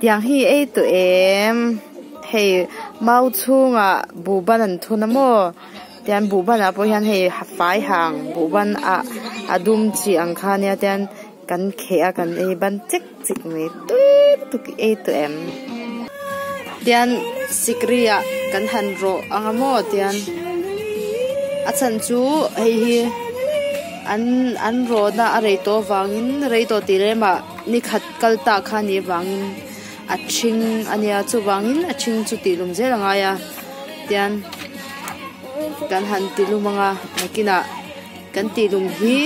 Tiang hi ei tawh em hei mau chhungah buhban an thun a maw tian buhban ah pawh hian hei fai hang buhban ah a dum chi ang kha ania tian kan kheh a kan ei ban chek chek mai tui lutuk i ei tawh em tian sikri ah kan han rawh ang a maw tian a chhan chu hei hi an an rawhna a rei tawh avangin rei tawh tih lem ah. Ni khat kal ta kha ni vangin a ṭhing a nia chuvangin a ṭhing chu tih lum zel a ngai a tian kan han ti lum ang a nakinah kan tih lum hi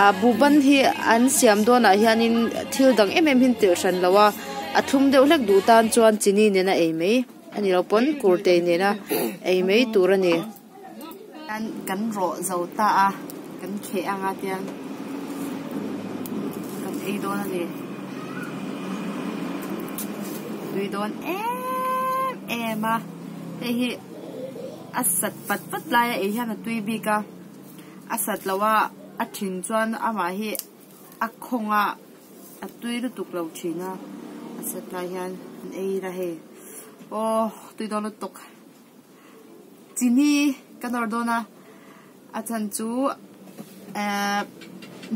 ah buhban hi an siam dawnah hianin thil dang em em hi an telh hran lo a a thlum deuh hlek duh tan chuan chini nena ei mai a ni lo pawn kurtei nena ei mai tur a ni. Kan rawh zo ta a, kan kheh anga tiang kan ei dawn a ni. Tui dawn em em a, hei hi a sat pat pat lai a ei hian a tui bik a, a sat loh a a thin chuan amah hi a khawng a, a tui lutuk lo thin a, a sat lai hian an ei ila hei aw tui dawn lutuk. Chini ka nawr dawn a a chhan chu ehh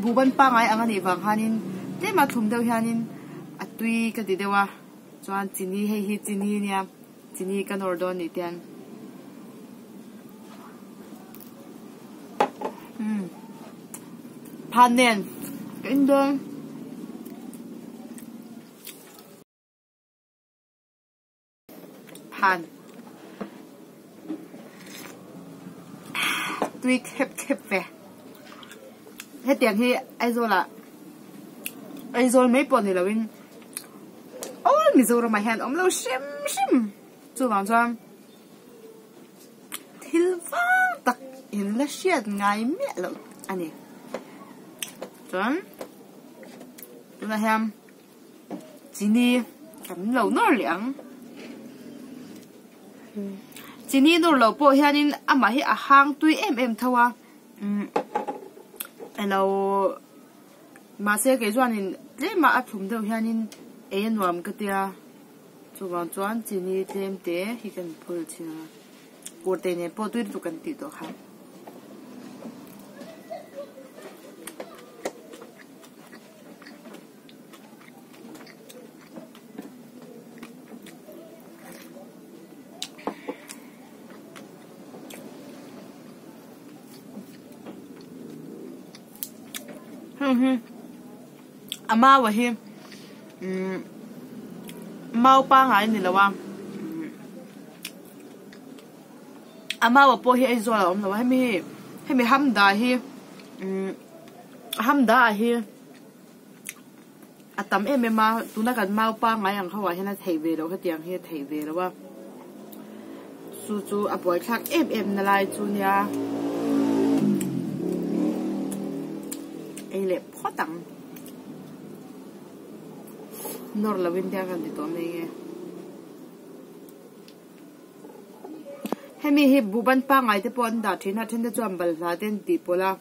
buhban pangai ang a nih vang khanin tlem a thlum deuh hianin a tui ka ti deuh a chuan chini hei hi chini a nia chini ka nawr dawn nih tian umm phan nen ka in dawn. Phan tui khep khep ve hetiang hi Aizawl ah Aizawl mai pawh ni lo in all Mizoram ah hian awm lo hrim hrim chuvang chuan thil vang tak in la hriat ngai miah loh a ni chuan tunah hian. Chini kan lo nawr leh ang. Chini nawr loh pawh hianin amah hi a hang tui em em tho a umm elo mahse kei chuanin tlema a thlum deuh hianin ei a nuam ka tia chuvang chuan chini tlem te hi kan phul thin a kurtei nen pawh tui lutuk kan tih tawh kha. A mau a hi umm mau pangai a ni lo a a mau ah pawh hi Aizawl a awm lo a hemi hemi hamda hi umm hamda ah hi. A tam em em a, tuna kan mau pangngai ang ho ah hian a theih ve loh hetiang hi a theih ve loh a, chu chu a buaithlak em em na lai chu nia ei leh phawt ang nawr lo in tiang kan ti tawh mai nge hemi hi buhban pangngai te pawh an dah thin a then te chuan balhla te an tih pawlh a.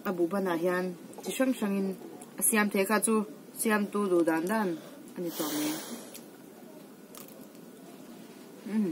A buhbanah hian chi hrang hrangin a siam thei kha chu siamtu duh dan dan a ni tawh mai. Umm.